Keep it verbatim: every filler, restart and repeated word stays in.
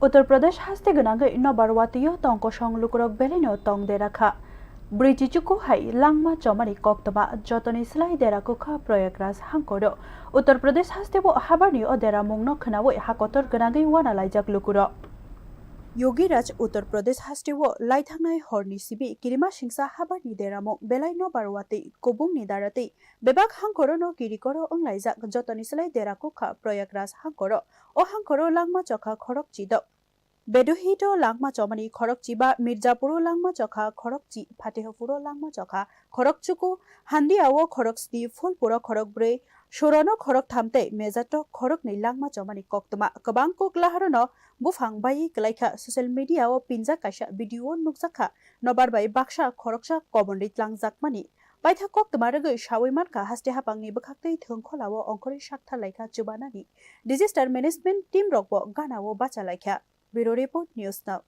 Uttar Pradesh haste gwnangwi nobar watio tong kosong lukurok belaino tong dera kha. Bwrwi chichuku hai langma chomani koktwma jotoni slai dera kukha Prayagraj hangkoro. Uttar Pradesh hasteo habarni o dera mungno khwnawi hakotor gwnangwi wana laijak lukurok. Yogiraj Uttar Pradesh hasteo laithangnai horni simi kirima singsa habarni deramung belai nobar watwi kubungni daratwi bebak hangkorono kirikoro wnglaijak jotoni slai dera kukha Prayagraj hangkoro. O hangkoro langma chokha khorok chidok. Bedohito langma chomani khorok chiba, Mirzapuro langma chokha khorok chi, Fatehpuro langma chokha khorok chuku, Handiao khorok sni, Phulpuro khorok brwi, Sorono khorok tham tei Mejato khorok ni langma chomani koktwma. Kwbang kok laharono buphang bai kwlaikha. Social media o pinjak kaisa video nukjakha nobar bai baksa khoroksa kobonri tlangjakmani. Paitha koktwma rwgwi sawi mankha haste hapangni bwkhaktwi thwngkholao ongkhorwi sakthar laikha chubanani. Disaster management team rokbo ganao bachalaikha. Bureau Report, News Now.